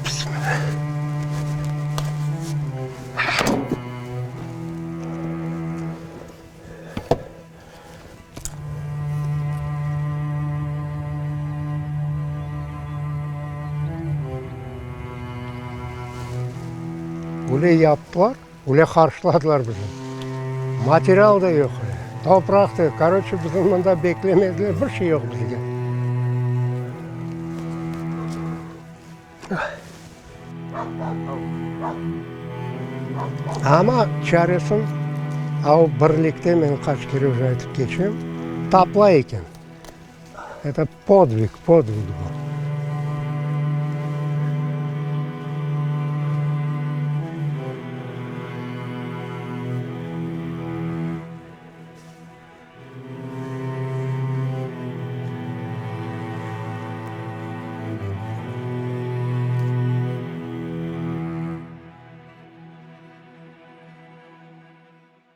Bismillah. Öyle yaptılar, öyle qarşıladılar bizni. Material da yoq, topraq da yoq. Koroçe, bizni mında beklemediler, bir şey yoq bizge. Amma çaresin av birlikte, men qaç kere uje aytıp keçem, tapıla eken. Eto podvig, podvig bu.